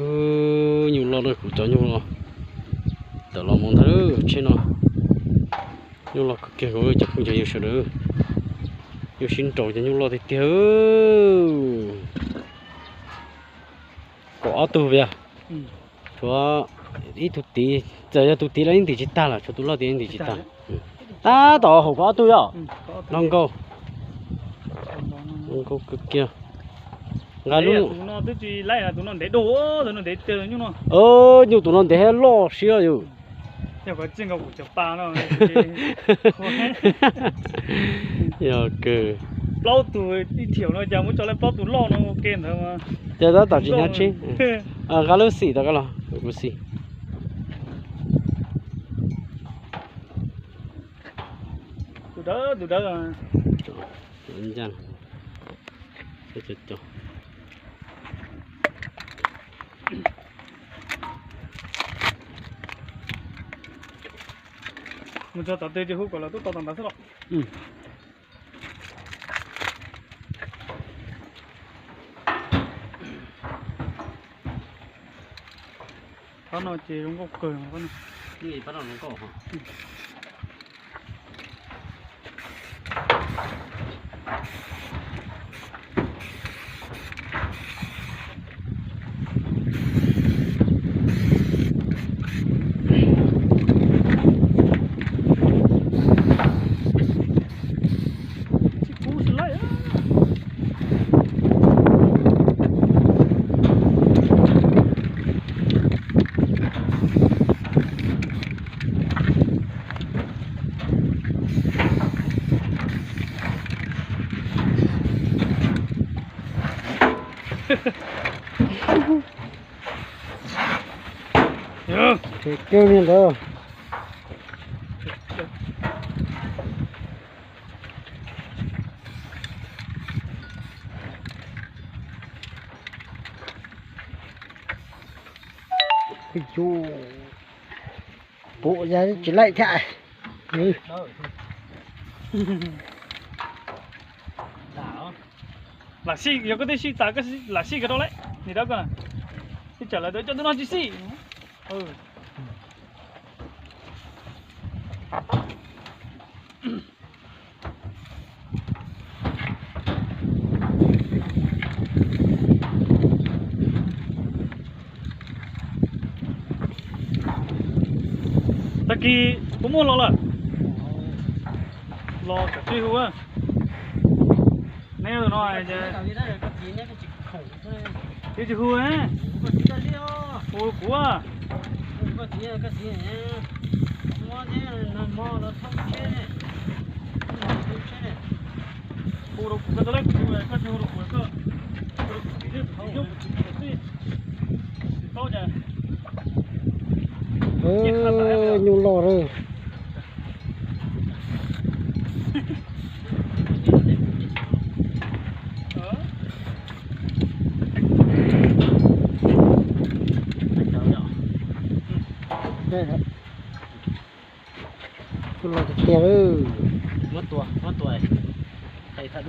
Nyuj loj na, kuv cov nyuj los tawm los mus ntag tsheb no. Nyuj loj kawg kiag nkaus cov phooj ywg sawv daws. Nyuj sib nraus cov nyuj loj tiag tiag. Kaum ob tug vias. Tshuav ib tug tid, txawm yog tus tid los yeej ntim tsis tag lawm, tshuav tus loj tid yeej ntim tsis tag. Tab tom haum kaum ob tug yom. Loj nkauj, loj nkauj kawg kiag. Nqa lub, nyuj tus no ntev thiab loj siab yus. Yog kawg. Plaub tug ib thiam no cas muab tso lawm plaub tug loj no ua ke ntawd. Ces tab tom tsis hnyav tsheb. Nqa lub xim tau koj los kuv xim. Tus dawb tus dawb. Mus txog tom twg ces hu kom lawv tuaj tos tom ntawd xwb los. Qhov no ces zoo nkauj kawg. Kawg li ntawd. Pum yog tsis laij thiab. Lam sij, yog koj twb sij tas, lam sij kawg rau lawm, nim dawb koj na. Twb tsam lawv cov tus no tsis sij. Tag kis puas muaj los lawm? Los tsam tsis hu. Neb no, tsis hu, hu kuv. Hu rau kuv, koj tau lej kuv tsis hu, koj tsis hu rau kuv, koj hu rau kuv txiv, kuv txiv nyob kuv txiv txiv tsis paub cas. Nyuj loj lawm. Nyuj loj tiag tiag. Muab tua, muab tua.